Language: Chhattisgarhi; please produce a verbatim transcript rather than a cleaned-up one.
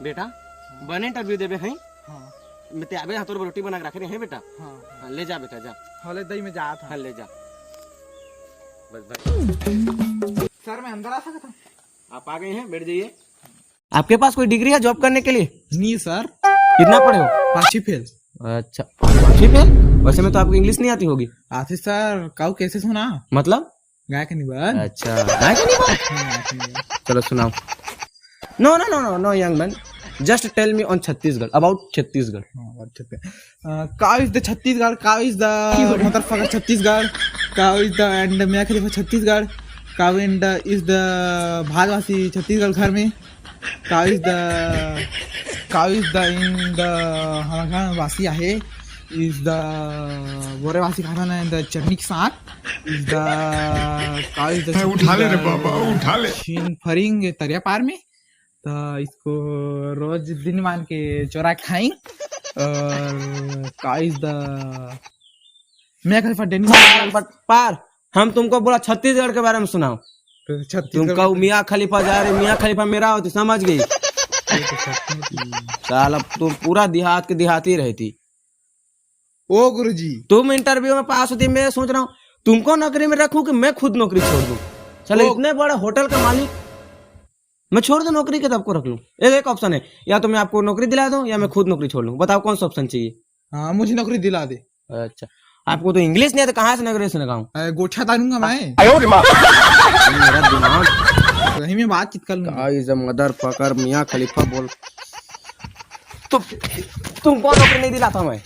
बेटा, बने इंटरव्यू देबे हैं। हाँ। मैं ते आबे हाथों रोटी बना के रखे रहे हैं बेटा। हाँ। हाँ, ले जा बेटा, जा। हाँ, ले दई, मैं जात हूँ। हाँ, ले जा। बस भाई। सर, मैं अंदर आ सकता हूँ? आप आ गए हैं, बैठ जाइए। आपके पास कोई डिग्री है जॉब करने के लिए? नहीं सर। कितना पढ़े हो? पाँचवीं फेल। अच्छा, पाँचवीं फेल? वैसे में तो आपको इंग्लिश नहीं आती होगी। आती सर, काऊ कैसे सुना? मतलब? गाय के निबंध। अच्छा, गाय के निबंध? हाँ, गाय के निबंध। चलो सुनाओ। No, no, no, no, no, young man. Just tell me on Chhattisgarh, about Chhattisgarh. हाँ, about Chhattisgarh. Uh, cow is the Chhattisgarh, cow is the motherfucker Chhattisgarh, cow is the and Mia Khalifa Chhattisgarh, cow and the, is the भाजवासी Chhattisgarh घर में, cow is the, cow is the in the हमारे घर में वासी आहे, is the बोरे वासी खाता ना, the चटनी के साथ, is the cow is the उठा ले रे बाबा, उठा ले। छीन फरिंग तरिया पार में, तो इसको रोज दिन मान के चोरा खाई। और cow is the मैं खलीफा डेनिस। पार, पार, हम तुमको बोला छत्तीसगढ़ के बारे में सुनाओ। तो छत्तीसगढ़ तुमका में मियाँ खलीफा जा रहे, मियाँ खलीफा मेरा होती, समझ गई? साला तुम पूरा देहात के देहाती रहती। ओ गुरुजी। तुम इंटरव्यू में पास होती, मैं सोच रहा हूँ तुमको नौकरी में रखूँ कि मैं खुद नौकरी छोड़ दूँ। चलो, ओ इतने बड़े होटल का मालिक, मैं छोड़ दूँ नौकरी के, तो आपको रख लूँ। एक, एक ऑप्शन है, या तो मैं आपको नौकरी दिला दूँ या मैं खुद नौकरी छोड़ लूँ। बताओ कौन सा ऑप्शन चाहिए? हाँ, मुझे नौकरी दिला दे। अच्छा, आपको तो इंग्लिश नहीं आता, कहाँ से नौकरी से लगाऊँ? अरे, गोठा तारूंगा मैं। आयो रे माँ। मेरा दिमाग। सही में बातचीत कर लूंगा। Guys, motherfucker, मियाँ खलीफा बोल। तो तुमको नौकरी नहीं दिलाता मैं।